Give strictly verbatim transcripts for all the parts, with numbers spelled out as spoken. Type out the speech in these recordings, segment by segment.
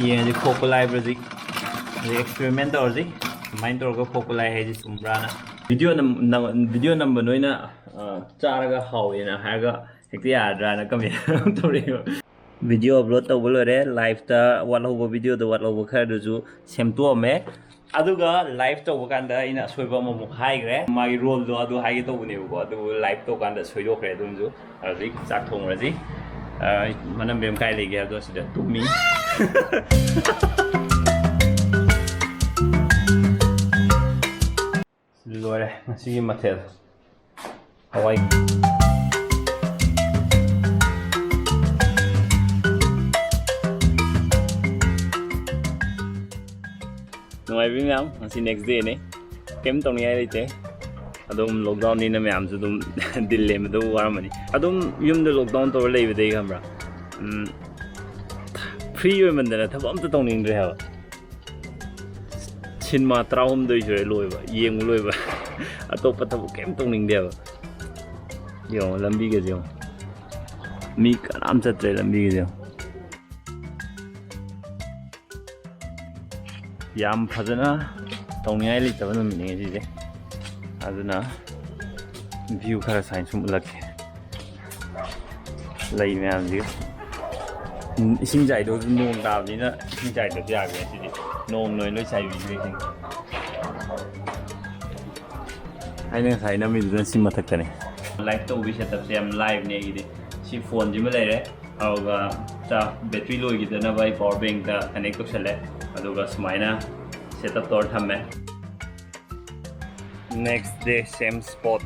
ꯌꯦꯡꯉꯁꯤ ꯈꯣꯛꯄ ꯂꯥꯏꯕ꯭ꯔꯥ ꯍꯧꯖꯤꯛ꯫ ꯍꯧꯖꯤꯛ experiment ꯇꯧꯔꯁꯤ꯫ ꯀꯃꯥꯏꯅ ꯇꯧꯔꯒ ꯈꯣꯛꯄ ꯂꯥꯏ ꯍꯥꯏꯁꯤ ꯆꯨꯝꯕ꯭ꯔꯥꯅ꯫ ꯚꯤꯗꯤꯑꯣ ꯅꯝ-, ꯅꯝ-, ꯚꯤꯗꯤꯑꯣ ꯅꯝꯕ ꯅꯣꯏꯅ, ꯑ, ꯆꯥꯔꯒ ꯍꯥꯎꯋꯦꯅ ꯍꯥꯏꯔꯒ ꯍꯦꯛꯇ ꯌꯥꯔꯗ꯭ꯔꯥꯅ comment ꯇꯧꯔꯛꯑꯦꯕ꯫ ꯚꯤꯗꯤꯑꯣ upload ꯇꯧꯕ ꯂꯣꯏꯔꯦ꯫ Live ꯇ ꯋꯥꯠꯍꯧꯕ, ꯚꯤꯗꯤꯑꯣꯗ ꯋꯥꯠꯍꯧꯕ ꯈꯔꯗꯨꯁꯨ ꯁꯦꯝꯇꯣꯛꯑꯝꯃꯦ꯫ ꯑꯗꯨꯒ live ꯇꯧꯕ ꯀꯥꯟꯗ ꯑꯩꯅ ꯑꯁꯣꯏꯕ ꯑꯃꯃꯨꯛ ꯍꯥꯏꯈ꯭ꯔꯦ꯫ ꯃꯥꯒꯤ role ꯗꯣ ꯑꯗꯨ ꯍꯥꯏꯒꯦ ꯇꯧꯕꯅꯦꯕꯀꯣ, ꯑꯗꯨꯕꯨ live ꯇꯧꯀꯥꯟꯗ ꯁꯣꯏꯗꯣꯛꯈ꯭ꯔꯦ꯫ ꯑꯗꯨꯝꯁꯨ ꯍꯧꯖꯤꯛ ꯆꯥꯛ ꯊꯣꯡꯉꯨꯔꯁꯤ꯫ ꯑ, ꯃꯅꯝꯕꯦꯝ ꯀꯥꯏ ꯂꯩꯒꯦ ꯍꯥꯏꯕꯗꯣ ꯁꯤꯗ ꯇꯨꯝꯃꯤ꯫ ꯂꯣꯏꯔꯦ ꯉꯁꯤꯒꯤ ꯃꯊꯦꯜ꯫ ꯍꯋꯥꯏ꯫ ꯅꯨꯡꯉꯥꯏꯕꯤ ꯃꯌꯥꯝ, ꯉꯁꯤ next day ꯅꯦ꯫ ꯀꯩꯝ ꯇꯧꯅꯤꯡꯉꯥꯏ ꯂꯩꯇꯦ꯫ ꯑꯗꯨꯝ lockdown ꯅꯤꯅ ꯃꯌꯥꯝꯁꯨ ꯑꯗꯨꯝ ꯗꯤꯜ ꯂꯦꯟꯕꯗ ꯋꯥꯔꯝꯃꯅꯤ꯫ ꯑꯗꯨꯝ ꯌꯨꯝꯗ lockdown ꯇꯧꯔ ꯂꯩꯕꯗꯒꯤ ꯈꯪꯕ꯭ꯔꯥ? ꯎꯝ, free ꯑꯣꯏꯃꯟꯗꯅ ꯊꯕꯛ ꯑꯝꯇ ꯇꯧꯅꯤꯡꯗ꯭ꯔꯦ ꯍꯥꯏꯕ꯫ ꯁꯤꯅꯦꯃꯥ ꯇꯔꯥꯍꯨꯝꯗꯣꯏ ꯁꯨꯔꯦ ꯂꯣꯏꯕ, ꯌꯦꯡꯕ ꯂꯣꯏꯕ꯫ ꯑꯇꯣꯞꯄ ꯊꯕꯛ ꯀꯩꯝ ꯇꯧꯅꯤꯡꯗꯦꯕ꯫ ꯌꯦꯡꯉꯣ, ꯂꯝꯕꯤꯒꯁꯦ ꯌꯦꯡꯉꯣ꯫ ꯃꯤ ꯀꯅꯥꯝ ꯆꯠꯇ꯭ꯔꯦ ꯂꯝꯕꯤꯒꯁꯦ ꯌꯦꯡꯉꯣ꯫ ꯌꯥꯝ ꯐꯖꯅ ꯇꯧꯅꯤꯡꯉꯥꯏ ꯂꯩꯇꯕ ꯅꯨꯃꯤꯠꯅꯤ ꯉꯁꯤꯁꯦ꯫ ꯑꯗꯨꯅ view ꯈꯔ ꯁꯥꯏꯅ ꯁꯨꯝ ꯎꯠꯂꯛꯀꯦ꯫ ꯂꯩ ꯃꯌꯥꯝꯁꯤꯒ꯫ ꯎꯝ, ꯏꯁꯤꯡ ꯆꯥꯏꯗꯧꯁꯨ ꯅꯣꯡ ꯇꯥꯕꯅꯤꯅ ꯏꯁꯤꯡ ꯆꯥꯏꯗꯕꯁꯨ ꯌꯥꯗ꯭ꯔꯦ ꯉꯁꯤꯗꯤ꯫ ꯅꯣꯡ ꯂꯣꯏ ꯂꯣꯏ ꯆꯥꯏꯕꯤꯈ꯭ꯔꯦ ꯏꯁꯤꯡ꯫ ꯑꯩꯅ ꯉꯁꯥꯏ ꯅꯝꯃꯤꯗꯨꯅ ꯁꯤ ꯃꯊꯛꯇꯅꯦ꯫ Live ꯇꯧꯕꯒꯤ setup ꯁꯦ ꯌꯥꯝ ꯂꯥꯏꯕꯅꯦ ꯑꯩꯒꯤꯗꯤ꯫ ꯁꯤ phone ꯁꯤꯃ ꯂꯩꯔꯦ, ꯑꯗꯨꯒ ꯆꯥ-, battery ꯂꯣꯏꯈꯤꯗꯅꯕ ꯑꯩ power bank ꯇ connect ꯇꯧꯁꯜꯂꯦ, ꯑꯗꯨꯒ ꯁꯨꯃꯥꯏꯅ setup ꯇꯧꯔ ꯊꯝꯃꯦ꯫ Next day, same spot.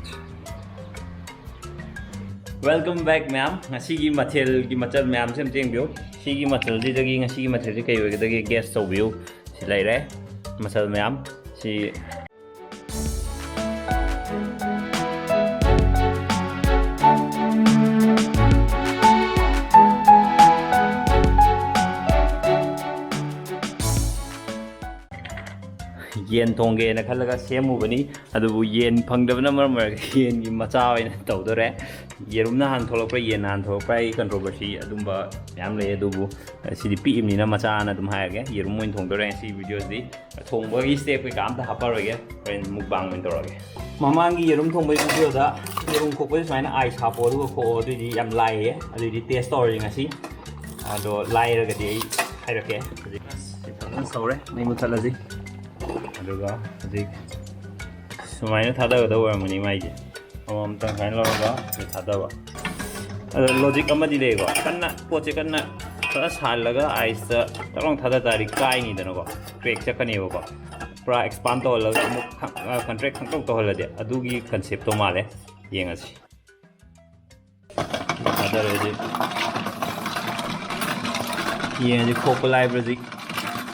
Welcome back ꯃꯌꯥꯝ꯫ ꯉꯁꯤꯒꯤ ꯃꯊꯦꯜꯒꯤ ꯃꯆꯜ ꯃꯌꯥꯝꯁꯦ ꯑꯝꯇ ꯌꯦꯡꯕꯤꯌꯨ꯫ ꯁꯤꯒꯤ ꯃꯆꯜꯁꯤꯗꯒꯤ ꯉꯁꯤꯒꯤ ꯃꯊꯦꯜꯁꯤ ꯀꯩ ꯑꯣꯏꯒꯗꯒꯦ guess ꯇꯧꯕꯤꯌꯨ꯫ ꯁꯤ ꯂꯩꯔꯦ ꯃꯆꯜ ꯃꯌꯥꯝ꯫ ꯁꯤ ꯌꯦꯟ ꯊꯣꯡꯒꯦꯅ ꯈꯜꯂꯒ ꯁꯦꯝꯃꯨꯕꯅꯤ, ꯑꯗꯨꯕꯨ ꯌꯦꯟ ꯐꯪꯗꯕꯅ ꯃꯔꯝ ꯑꯣꯏꯔꯒ ꯌꯦꯟꯒꯤ ꯃꯆꯥ ꯑꯣꯏꯅ ꯇꯧꯗꯣꯔꯦ꯫ ꯌꯦꯔꯨꯝꯅ ꯍꯥꯟꯅ ꯊꯣꯛꯂꯛꯄ꯭ꯔꯥ, ꯌꯦꯟꯅ ꯍꯥꯟꯅ ꯊꯣꯛꯂꯛꯄ꯭ꯔꯥ, ꯑꯩ ꯀꯟꯇ꯭ꯔꯣꯚꯔꯁꯤ ꯑꯗꯨꯝꯕ ꯃꯌꯥꯝ ꯂꯩ꯫ ꯑꯗꯨꯕꯨ ꯁꯤꯗꯤ ꯄꯤꯛꯏꯕꯅꯤꯅ ꯃꯆꯥꯅ ꯑꯗꯨꯝ ꯍꯥꯏꯔꯒꯦ꯫ ꯌꯦꯔꯨꯝ ꯑꯣꯏꯅ ꯊꯣꯡꯗꯣꯔꯦ ꯉꯁꯤ ꯚꯤꯗꯤꯑꯣꯁꯤꯗꯤ꯫ ꯊꯣꯡꯕꯒꯤ ꯁ꯭ꯇꯦꯞ ꯀꯩꯀꯥ ꯑꯝꯇ ꯍꯥꯞꯄꯔꯣꯏꯒꯦ, ꯍꯣꯔꯦꯟ ꯃꯨꯛꯕꯥꯡ ꯑꯣꯏꯅ ꯇꯧꯔꯒꯦ꯫ ꯃꯃꯥꯡꯒꯤ ꯌꯦꯔꯨꯝ ꯊꯣꯡꯕꯒꯤ ꯚꯤꯗꯤꯑꯣꯗ ꯌꯦꯔꯨꯝ ꯈꯣꯛꯄꯁꯦ ꯁꯨꯃꯥꯏꯅ ꯑꯥꯏꯁ ꯍꯥꯞꯄꯣ ꯑꯗꯨꯒ ꯈꯣꯛꯑꯣ, ꯑꯗꯨꯏꯗꯤ ꯌꯥꯝ ꯂꯥꯏꯌꯦ꯫ ꯑꯗꯨꯏꯗꯤ ꯇꯦꯁ ꯇꯧꯔꯁꯤ ꯉꯁꯤ꯫ ꯑꯗꯣ ꯂꯥꯏꯔꯒꯗꯤ ꯑꯩ ꯍꯥꯏꯔꯛꯀꯦ꯫ ꯍꯧꯖꯤꯛ ꯁꯤ ꯐꯖꯅ ꯁꯧꯔꯦ, ꯃꯩ ꯃꯨꯠꯊꯠꯂꯁꯤ꯫ ꯑꯗꯨꯒ ꯍꯧꯖꯤꯛ ꯁꯨꯃꯥꯏꯅ ꯊꯥꯗꯒꯗꯧꯕ ꯑꯣꯏꯔꯝꯒꯅꯤ ꯃꯥꯏꯁꯦ꯫ ꯑꯃꯃꯝꯇꯪ ꯁꯨꯃꯥꯏꯅ ꯂꯧꯔꯒ ꯁꯤ ꯊꯥꯗꯕ꯫ ꯑꯗꯣ ꯂꯣꯖꯤꯛ ꯑꯃꯗꯤ ꯂꯩꯀꯣ, ꯀꯟꯅ ꯄꯣꯠꯁꯦ ꯀꯟꯅ ꯐꯖꯅ ꯁꯥꯍꯜꯂꯒ ꯑꯥꯏꯁꯇ ꯇꯛ ꯂꯥꯎ ꯊꯥꯗ ꯇꯥꯔꯗꯤ ꯀꯥꯏꯅꯤꯗꯅꯀꯣ, ꯀ꯭ꯔꯦꯛ ꯆꯠꯀꯅꯦꯕꯀꯣ꯫ ꯄꯨꯔꯥ ꯑꯦꯛꯁꯄꯥꯟ ꯇꯧꯍꯜꯂꯒ ꯑꯃꯨꯛ ꯀꯟꯇ꯭ꯔꯦꯛ ꯈꯪꯇꯧ ꯇꯧꯍꯜꯂꯗꯤ ꯑꯗꯨꯒꯤ ꯀꯟꯁꯦꯞꯇꯣ ꯃꯥꯜꯂꯦ꯫ ꯌꯦꯡꯉꯁꯤ꯫ ꯊꯥꯗꯔꯦ ꯍꯧꯖꯤꯛ꯫ ꯌꯦꯡꯉꯁꯤ ꯈꯣꯛꯄ ꯂꯥꯏꯕ꯭ꯔꯥ ꯍꯧꯖꯤꯛ꯫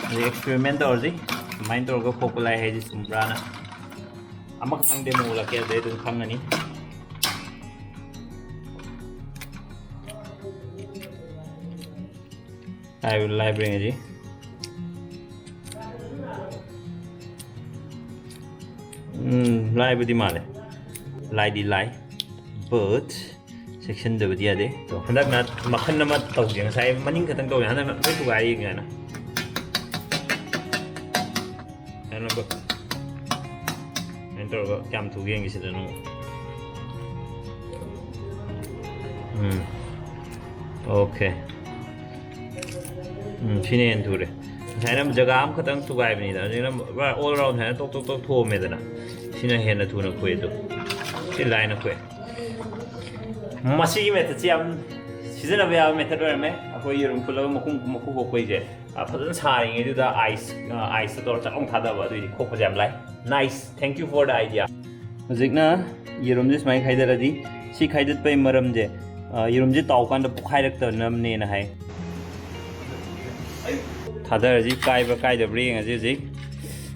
ꯍꯧꯖꯤꯛ ꯑꯦꯛꯁꯄꯦꯔꯤꯃꯦꯟ ꯇꯧꯔꯁꯤ꯫ ꯀꯃꯥꯏꯅ ꯇꯧꯔꯒ ꯈꯣꯛꯄ ꯂꯥꯏ ꯍꯥꯏꯁꯤ ꯆꯨꯝꯕ꯭ꯔꯥꯅ꯫ ꯑꯃꯈꯛꯇꯪ ꯗꯦꯃꯣ ꯎꯠꯂꯛꯀꯦ, ꯑꯗꯨꯗꯩ ꯑꯗꯨꯝ ꯈꯪꯉꯅꯤ꯫ ꯂꯥꯏꯕ꯭ꯔꯥ, ꯂꯥꯏꯕ꯭ꯔꯥ ꯌꯦꯡꯉꯁꯤ꯫ ꯎꯝ, ꯂꯥꯏꯕꯗꯤ ꯃꯥꯜꯂꯦ꯫ ꯂꯥꯏꯗꯤ ꯂꯥꯏ꯫ But ꯆꯦꯛꯁꯤꯟꯗꯕꯗꯤ ꯌꯥꯗꯦ꯫ ꯑꯗꯣ ꯍꯟꯗꯛꯅ ꯃꯈꯜ ꯑꯃ ꯇꯧꯁꯦ꯫ ꯉꯁꯥꯏ ꯃꯅꯤꯡ ꯈꯛꯇꯪ ꯇꯧꯁꯦ, ꯍꯟꯗꯛꯅ ꯂꯣꯏ ꯊꯨꯒꯥꯏ ꯌꯦꯡꯒꯦ ꯍꯥꯏꯅ꯫ ꯍꯥꯏꯅꯕ꯫ ꯑꯗꯨꯃꯥꯏꯅ ꯇꯧꯔꯒ ꯀꯌꯥꯝ ꯊꯨꯒꯦ ꯌꯦꯡꯒꯦ ꯁꯤꯗ ꯅꯪ꯫ ꯎꯝ꯫ ꯑꯣꯀꯦ꯫ ꯎꯝ, ꯁꯤꯅ ꯍꯦꯟꯅ ꯊꯨꯔꯦ꯫ ꯉꯁꯥꯏꯅ ꯖꯒꯥ ꯑꯃꯈꯛꯇꯪ ꯊꯨꯒꯥꯏꯕꯅꯤꯗ, ꯍꯧꯖꯤꯛꯅ ꯄꯨꯔꯥ all round ꯍꯥꯏꯅ ꯇꯣꯛ ꯇꯣꯛ ꯇꯣꯛ ꯊꯣꯛꯑꯝꯃꯦꯗꯅ꯫ ꯁꯤꯅ ꯍꯦꯟꯅ ꯊꯨꯅ ꯈꯣꯛꯑꯦ ꯑꯗꯨ꯫ ꯁꯤ ꯂꯥꯏꯅ ꯈꯣꯛꯑꯦ꯫ ꯃꯁꯤꯒꯤ ꯃꯦꯊꯠꯁꯤ ꯌꯥꯝ ꯁꯤꯖꯤꯟꯅꯕ ꯌꯥꯕ ꯃꯦꯊꯠ ꯑꯣꯏꯔꯝꯃꯦ꯫ ꯑꯩꯈꯣꯏ ꯌꯦꯔꯨꯝ ꯐꯨꯠꯂꯒ ꯃꯈꯨꯝ ꯃꯈꯨꯝ ꯈꯣꯛꯄꯩꯁꯦ, ꯑ, ꯐꯖꯅ ꯁꯥꯔꯤꯉꯩꯗꯨꯗ ꯑꯥꯏꯁ, ꯑ, ꯑꯥꯏꯁꯇ ꯇꯧꯔ ꯆꯥꯛ ꯂꯥꯎ ꯊꯥꯗꯕ, ꯑꯗꯨꯏꯗꯤ ꯈꯣꯛꯄꯁꯦ ꯌꯥꯝ ꯂꯥꯏ꯫ Nice, thank you for the idea. ꯍꯧꯖꯤꯛꯅ ꯌꯦꯔꯨꯝꯁꯦ ꯁꯨꯃꯥꯏꯅ ꯈꯥꯏꯗꯠꯂꯗꯤ, ꯁꯤ ꯈꯥꯏꯗꯠꯄꯩ ꯃꯔꯝꯁꯦ, ꯑ, ꯌꯦꯔꯨꯝꯁꯦ ꯇꯥꯎꯀꯥꯟꯗ ꯄꯣꯛꯈꯥꯏꯔꯛꯇꯅꯕꯅꯦꯅ ꯍꯥꯏ꯫ ꯊꯥꯗꯔꯁꯤ, ꯀꯥꯏꯕ꯭ꯔꯥ ꯀꯥꯏꯗꯕ꯭ꯔꯥ ꯌꯦꯡꯉꯁꯤ ꯍꯧꯖꯤꯛ꯫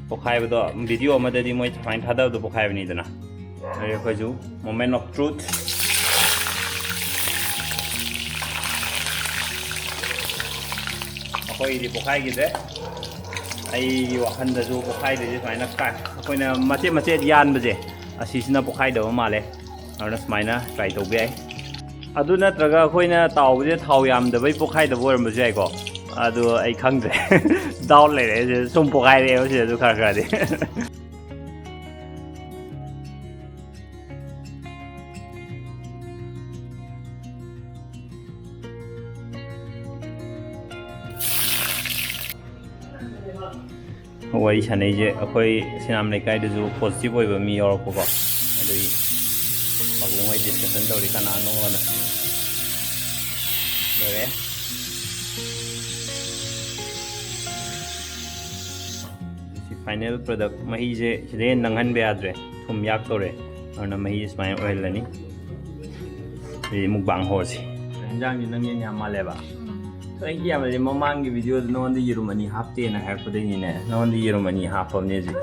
ꯄꯣꯛꯈꯥꯏꯕꯗꯣ ꯚꯤꯗꯤꯑꯣ ꯑꯃꯗꯗꯤ ꯃꯣꯏ ꯁꯨꯃꯥꯏꯅ ꯊꯥꯗꯕꯗꯣ ꯄꯣꯛꯈꯥꯏꯕꯅꯤꯗꯅ꯫ ꯑꯗꯩ ꯑꯩꯈꯣꯏꯁꯨ moment of truth꯫ ꯑꯩꯈꯣꯏꯒꯤꯗꯤ ꯄꯣꯛꯈꯥꯏꯈꯤꯗ꯭ꯔꯦ꯫ ꯑꯩꯒꯤ ꯋꯥꯈꯜꯗꯁꯨ ꯄꯣꯛꯈꯥꯏꯗꯣꯏꯁꯦ ꯁꯨꯃꯥꯏꯅ ꯀꯥꯏ-, ꯑꯩꯈꯣꯏꯅ ꯃꯆꯦꯠ ꯃꯆꯦꯠ ꯌꯥꯟꯕꯁꯦ, ꯑꯁꯤꯁꯤꯅ ꯄꯣꯛꯈꯥꯏꯗꯕ ꯃꯥꯜꯂꯦ꯫ ꯑꯗꯨꯅ ꯁꯨꯃꯥꯏꯅ try ꯇꯧꯕ ꯌꯥꯏ꯫ ꯑꯗꯨ ꯅꯠꯇ꯭ꯔꯒ ꯑꯩꯈꯣꯏꯅ ꯇꯥꯎꯕꯁꯦ ꯊꯥꯎ ꯌꯥꯝꯗꯕꯩ ꯄꯣꯛꯈꯥꯏꯗꯕ ꯑꯣꯏꯔꯝꯕꯁꯨ ꯌꯥꯏꯀꯣ꯫ ꯑꯗꯨ ꯑꯩ ꯈꯪꯗ꯭ꯔꯦ꯫ Doubt ꯂꯩꯔꯦ꯫ ꯁꯤꯗ ꯁꯨꯝ ꯄꯣꯛꯈꯥꯏꯔꯛꯑꯦꯕ ꯁꯤꯗꯁꯨ ꯈꯔ ꯈꯔꯗꯤ꯫ ꯋꯥꯔꯤ ꯁꯥꯟꯅꯩꯁꯦ ꯑꯩꯈꯣꯏ ꯁꯤꯅꯥꯝ ꯂꯩꯀꯥꯏꯗꯁꯨ positive ꯑꯣꯏꯕ ꯃꯤ ꯌꯥꯎꯔꯛꯄꯀꯣ꯫ ꯑꯗꯨꯒꯤ ꯄꯥꯕꯨꯡ ꯍꯣꯏ discussion ꯇꯧꯔꯤ ꯀꯅꯥꯅꯣꯅ꯫ ꯂꯣꯏꯔꯦ꯫ ꯁꯤ final product ꯃꯍꯤꯁꯦ ꯁꯤꯗꯩ ꯍꯦꯟꯅ ꯅꯪꯍꯟꯕ ꯌꯥꯗ꯭ꯔꯦ꯫ ꯊꯨꯝ ꯌꯥꯛꯇꯧꯔꯦ꯫ ꯑꯗꯨꯅ ꯃꯍꯤ ꯁꯨꯃꯥꯏꯅ ꯑꯣꯏꯍꯜꯂꯅꯤ꯫ ꯑꯗꯨꯗꯤ mukbang ꯍꯧꯔꯁꯤ꯫ ꯌꯦꯟꯖꯥꯡꯁꯤ ꯅꯪ ꯌꯦꯟ ꯌꯥꯝ ꯃꯥꯜꯂꯦꯕ꯫ ꯑꯩꯒꯤ ꯌꯥꯝꯕꯗꯤ ꯃꯃꯥꯡꯒꯤ videoꯗ ꯅꯉꯣꯟꯗ ꯌꯦꯔꯨꯝ ꯑꯅꯤ ꯍꯥꯞꯇꯦꯅ ꯍꯥꯏꯔꯛꯄꯗꯩꯅꯤꯅꯦ꯫ ꯅꯉꯣꯟꯗ ꯌꯦꯔꯨꯝ ꯑꯅꯤ ꯍꯥꯞꯄꯕꯅꯦ ꯍꯧꯖꯤꯛ꯫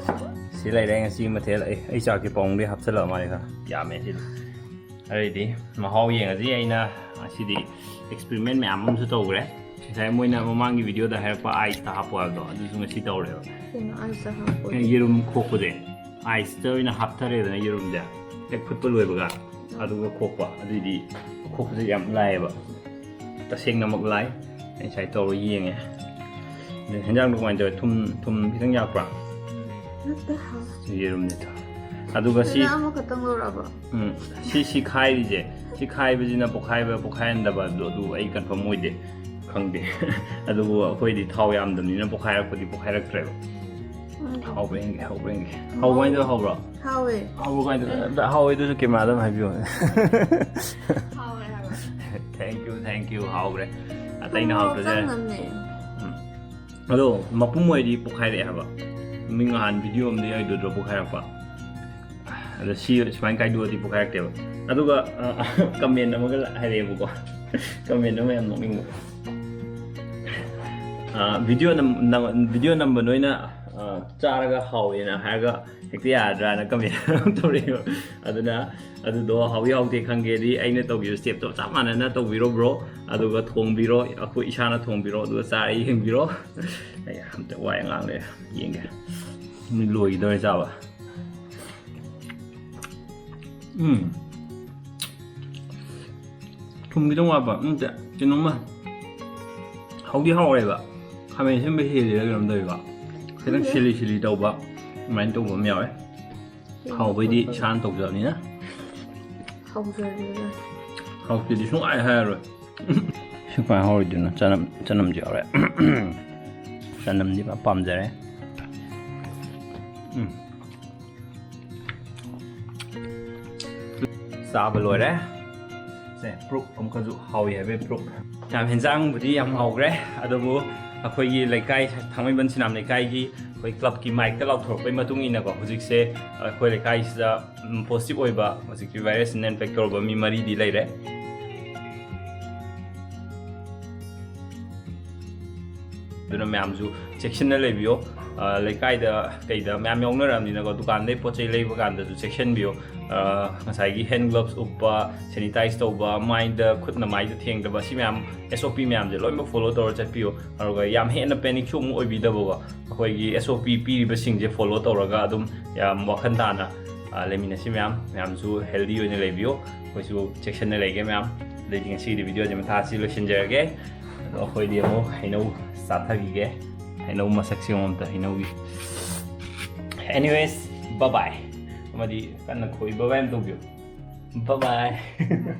ꯁꯤ ꯂꯩꯔꯦ ꯉꯁꯤ ꯃꯊꯦꯜ꯫ ꯑꯩ, ꯑꯩ ꯆꯥꯛꯀꯤ ꯄꯥꯎꯡꯗꯩ ꯍꯥꯞꯆꯜꯂꯛꯑ ꯃꯥꯜꯂꯦ ꯈꯔ꯫ ꯌꯥꯝꯃꯦ ꯁꯤꯗꯤ꯫ ꯑꯗꯨꯗꯤ ꯃꯍꯥꯎ ꯌꯦꯡꯉꯁꯤ꯫ ꯑꯩꯅ ꯉꯁꯤꯗꯤ experiment ꯃꯌꯥꯝ ꯑꯃꯁꯨ ꯇꯧꯈ꯭ꯔꯦ꯫ ꯉꯁꯥꯏ ꯃꯣꯏꯅ ꯃꯃꯥꯡꯒꯤ videoꯗ ꯍꯥꯏꯔꯛꯄ iceꯇ ꯍꯥꯞꯄꯣ ꯍꯥꯏꯕꯗꯣ, ꯑꯗꯨꯁꯨ ꯉꯁꯤ ꯇꯧꯔꯦꯕ꯫ ꯀꯩꯅꯣ iceꯇ ꯍꯥꯞꯄꯣ? ꯌꯦꯔꯨꯝ ꯈꯣꯛꯄꯁꯦ iceꯇ ꯑꯣꯏꯅ ꯍꯥꯞꯊꯔꯦꯗꯅ ꯌꯦꯔꯨꯝꯁꯦ ꯍꯦꯛ ꯐꯨꯠꯄ ꯂꯣꯏꯕꯒ, ꯑꯗꯨꯒ ꯈꯣꯛꯄ꯫ ꯑꯗꯨꯏꯗꯤ ꯈꯣꯛꯄꯁꯦ ꯌꯥꯝ ꯂꯥꯏꯌꯦꯕ꯫ ꯇꯁꯦꯡꯅꯃꯛ ꯂꯥꯏ꯫ ꯑꯩ ꯉꯁꯥꯏ ꯇꯧꯔ ꯌꯦꯡꯉꯦ꯫ ꯑꯗꯨ ꯍꯦꯟꯖꯥꯡꯗꯣ ꯀꯃꯥꯏꯅ ꯇꯧꯋꯦ? ꯊꯨꯝ, ꯊꯨꯝ ꯈꯤꯇꯪ ꯌꯥꯛꯄ꯭ꯔꯥ? ꯅꯠꯇꯦ, ꯍꯥꯎ꯫ ꯌꯦꯔꯨꯝꯅꯤꯗ꯫ ꯑꯗꯨꯒ ꯁꯤ, ꯅꯪ ꯑꯃꯈꯛꯇꯪ ꯂꯧꯔꯛꯑꯕ? ꯎꯝ, ꯁꯤ, ꯁꯤ ꯈꯥꯏꯔꯤꯁꯦ, ꯁꯤ ꯈꯥꯏꯕꯁꯤꯅ ꯄꯣꯛꯈꯥꯏꯕ ꯄꯣꯛꯈꯥꯏꯍꯟꯗꯕ ꯑꯗꯨ, ꯑꯗꯨ ꯑꯩ confirm ꯑꯣꯏꯗꯦ, ꯈꯪꯗꯦ꯫ ꯑꯗꯨꯕꯨ ꯑꯩꯈꯣꯏꯗꯤ ꯊꯥꯎ ꯌꯥꯝꯗꯕꯅꯤꯅ ꯄꯣꯛꯈꯥꯏꯔꯛꯄꯗꯤ ꯄꯣꯛꯈꯥꯏꯔꯛꯇ꯭ꯔꯦꯕ꯫ ꯎꯝ꯫ ꯍꯥꯎꯕ꯭ꯔꯥ ꯌꯦꯡꯒꯦ, ꯍꯥꯎꯕ꯭ꯔꯥ ꯌꯦꯡꯒꯦ꯫ ꯍꯥꯎꯕ ꯍꯥꯏꯗꯣ ꯍꯥꯎꯕ꯭ꯔꯣ? ꯍꯥꯎꯋꯦ꯫ ꯍꯥꯎꯕ꯭ꯔꯣ? ꯀꯃꯥꯏꯅ ꯇꯧ-, ꯑꯝꯇ ꯍꯥꯎꯋꯦ ꯑꯗꯨꯁꯨ cameraꯗ ꯑꯗꯨꯝ ꯍꯥꯏꯕꯤꯌꯣ꯫ ꯍꯥꯎꯋꯦ ꯍꯥꯏꯕ꯫ Thank you, thank you, ꯍꯥꯎꯈ꯭ꯔꯦ꯫ ꯑꯇꯩꯅ ꯍꯥꯎꯇ꯭ꯔꯁꯨ ꯌꯥꯔꯦ꯫ ꯆꯪꯉꯝꯅꯦ꯫ ꯎꯝ꯫ ꯑꯗꯣ ꯃꯄꯨꯝ ꯑꯣꯏꯔꯗꯤ ꯄꯣꯛꯈꯥꯏꯔꯛꯑꯦ ꯍꯥꯏꯕ꯫ ꯃꯤ ꯅꯍꯥꯟ video ꯑꯃꯗ ꯌꯥꯎꯗꯣꯏꯗ꯭ꯔꯣ ꯄꯣꯛꯈꯥꯏꯔꯛꯄ? ꯑꯗꯣ ꯁꯤ ꯁꯨꯃꯥꯏꯅ ꯀꯥꯏꯗꯣꯛꯑꯗꯤ ꯄꯣꯛꯈꯥꯏꯔꯛꯇꯦꯕ꯫ ꯑꯗꯨꯒ, ꯑ, comment ꯑꯃꯒ ꯍꯥꯏꯔꯛꯑꯦꯕꯀꯣ꯫ Comment ꯑꯃ ꯌꯥꯝ ꯅꯣꯛꯅꯤꯡꯕ꯫ ꯑ, video ꯅꯝ-, ꯅꯝ-, video ꯅꯝꯕ ꯅꯣꯏꯅ, ꯑ, ꯆꯥꯔꯒ ꯍꯥꯎꯋꯦꯅ ꯍꯥꯏꯔꯒ ꯍꯦꯛꯇ ꯌꯥꯔꯗ꯭ꯔꯥꯅ ꯀꯃꯦꯟ ꯇꯧꯔꯛꯏꯕ꯫ ꯑꯗꯨꯅ ꯑꯗꯨꯗꯣ ꯍꯥꯎꯏ ꯍꯥꯎꯇꯦ ꯈꯪꯒꯦꯗꯤ ꯑꯩꯅ ꯇꯧꯈꯤꯕ ꯁ꯭ꯇꯦꯞꯇꯣ ꯆꯞ ꯃꯥꯟꯅꯅ ꯇꯧꯕꯤꯔꯣ ꯕ꯭ꯔꯣ꯫ ꯑꯗꯨꯒ ꯊꯣꯡꯕꯤꯔꯣ, ꯑꯩꯈꯣꯏ ꯏꯁꯥꯅ ꯊꯣꯡꯕꯤꯔꯣ, ꯑꯗꯨꯒ ꯆꯥꯔ ꯌꯦꯡꯕꯤꯔꯣ꯫ ꯑꯩ ꯑꯝꯇ ꯋꯥ ꯉꯥꯡ ꯂꯩꯔꯦ, ꯌꯦꯡꯒꯦ꯫ ꯃꯤ ꯂꯣꯏꯈꯤꯗꯧꯔꯦ ꯆꯥꯕ꯫ ꯎꯝ꯫ ꯊꯨꯝ ꯈꯤꯇꯪ ꯋꯥꯠꯄ ꯅꯠꯇꯦ, ꯀꯩꯅꯣꯝꯃ ꯍꯧꯗꯤ ꯍꯧꯔꯦꯕ꯫ ꯈꯥꯃꯦꯟ ꯑꯁꯤꯟꯕ ꯍꯦꯜꯂꯤꯔ ꯀꯩꯅꯣꯝ ꯇꯧꯋꯦꯕ꯫ ꯈꯤꯇꯪ ꯈꯪꯗꯦ꯫ ꯁꯤꯂꯤ ꯁꯤꯂꯤ ꯇꯧꯕ ꯑꯗꯨꯃꯥꯏꯅ ꯇꯧꯕ ꯑꯃ ꯌꯥꯎꯋꯦ꯫ ꯍꯥꯎꯕꯩꯗꯤ ꯏꯁꯥꯅ ꯇꯧꯖꯕꯅꯤꯅ꯫ ꯍꯧꯖꯔꯦ꯫ ꯍꯥꯎꯇꯦꯗꯤ ꯁꯨꯡꯍꯥꯏ ꯍꯥꯏꯔꯔꯣꯏ꯫ ꯁꯤ ꯀꯃꯥꯏꯅ ꯍꯧꯔꯣꯏꯗꯣꯏꯅꯣ? ꯆꯅꯝ, ꯆꯅꯝꯁꯨ ꯌꯥꯎꯔꯦ꯫ ꯆꯅꯝꯗꯤ ꯐꯖꯅ ꯄꯥꯝꯖꯔꯦ꯫ ꯎꯝ꯫ ꯆꯥꯕ ꯂꯣꯏꯔꯦ꯫ ꯁꯦ, proof ꯑꯃꯨꯛꯀꯁꯨ ꯍꯥꯎꯏ ꯍꯥꯏꯕꯒꯤ proof꯫ ꯌꯥꯝ, ꯍꯦꯟꯖꯥꯡꯕꯨꯗꯤ ꯌꯥꯝ ꯍꯥꯎꯈ꯭ꯔꯦ, ꯑꯗꯨꯕꯨ ꯑꯩꯈꯣꯏꯒꯤ ꯂꯩꯀꯥꯏ, ꯊꯥꯡꯃꯩꯕꯟ ꯁꯤꯅꯥꯝ ꯂꯩꯀꯥꯏꯒꯤ ꯑꯩꯈꯣꯏ clubꯀꯤ micꯇ ꯂꯥꯎꯊꯣꯔꯛꯄꯒꯤ ꯃꯇꯨꯡ ꯏꯟꯅꯀꯣ, ꯍꯧꯖꯤꯛꯁꯦ ꯑꯩꯈꯣꯏ ꯂꯩꯀꯥꯏꯁꯤꯗ, ꯎꯝ, positive ꯑꯣꯏꯕ, ꯍꯧꯖꯤꯛꯀꯤ virusꯁꯤꯅ infect ꯇꯧꯔꯕ ꯃꯤ ꯃꯔꯤꯗꯤ ꯂꯩꯔꯦ꯫ ꯑꯗꯨꯅ ꯃꯌꯥꯝꯁꯨ ꯆꯦꯛꯁꯤꯟꯅ ꯂꯩꯕꯤꯌꯣ꯫ ꯑ, ꯂꯩꯀꯥꯏꯗ ꯀꯩꯗ ꯃꯌꯥꯝ ꯌꯥꯎꯅꯔꯕꯅꯤꯅꯀꯣ, ꯗꯨꯀꯥꯟꯗꯩ ꯄꯣꯠ ꯆꯩ ꯂꯩꯕ ꯀꯥꯟꯗꯁꯨ ꯆꯦꯛꯁꯤꯟꯕꯤꯌꯣ꯫ ꯑ, ꯉꯁꯥꯏꯒꯤ hand gloves ꯎꯞꯄ, sanitize ꯇꯧꯕ, ꯃꯥꯏꯗ, ꯈꯨꯠꯅ ꯃꯥꯏꯗ ꯊꯦꯡꯗꯕ, ꯁꯤ ꯃꯌꯥꯝ S O P ꯃꯌꯥꯝꯁꯦ ꯂꯣꯏꯅꯃꯛ follow ꯇꯧꯔ ꯆꯠꯄꯤꯌꯣ꯫ ꯑꯗꯨꯒ ꯌꯥꯝ ꯍꯦꯟꯅ panicꯁꯨ ꯑꯃꯨꯛ ꯑꯣꯏꯕꯤꯗꯕꯀꯣ, ꯑꯩꯈꯣꯏꯒꯤ S O P ꯄꯤꯔꯤꯕꯁꯤꯡꯁꯦ follow ꯇꯧꯔꯒ ꯑꯗꯨꯝ ꯌꯥꯝ ꯋꯥꯈꯜ ꯇꯥꯅ, ꯑ, ꯂꯩꯃꯤꯟꯅꯁꯤ ꯃꯌꯥꯝ꯫ ꯃꯌꯥꯝꯁꯨ healthy ꯑꯣꯏꯅ ꯂꯩꯕꯤꯌꯣ, ꯑꯩꯈꯣꯏꯁꯨ ꯆꯦꯛꯁꯤꯟꯅ ꯂꯩꯒꯦ ꯃꯌꯥꯝ꯫ ꯑꯗꯩꯗꯤ ꯉꯁꯤꯒꯤꯗꯤ videoꯁꯦ ꯃꯊꯥꯁꯤ ꯂꯣꯏꯁꯤꯟꯖꯔꯒꯦ꯫ ꯑꯗꯣ ꯑꯩꯈꯣꯏꯗꯤ ꯑꯃꯨꯛ ꯍꯩꯅꯧ ꯆꯥꯊꯈꯤꯒꯦ꯫ ꯍꯩꯅꯧ ꯃꯁꯛꯁꯦ ꯌꯦꯡꯉꯣ ꯑꯝꯇ, ꯍꯩꯅꯧꯒꯤ꯫ Anyways, bye bye꯫ ꯑꯃꯗꯤ ꯀꯟꯅ ꯈꯣꯏ, bye bye ꯑꯃ ꯇꯧꯕꯤꯌꯨ꯫ Bye bye꯫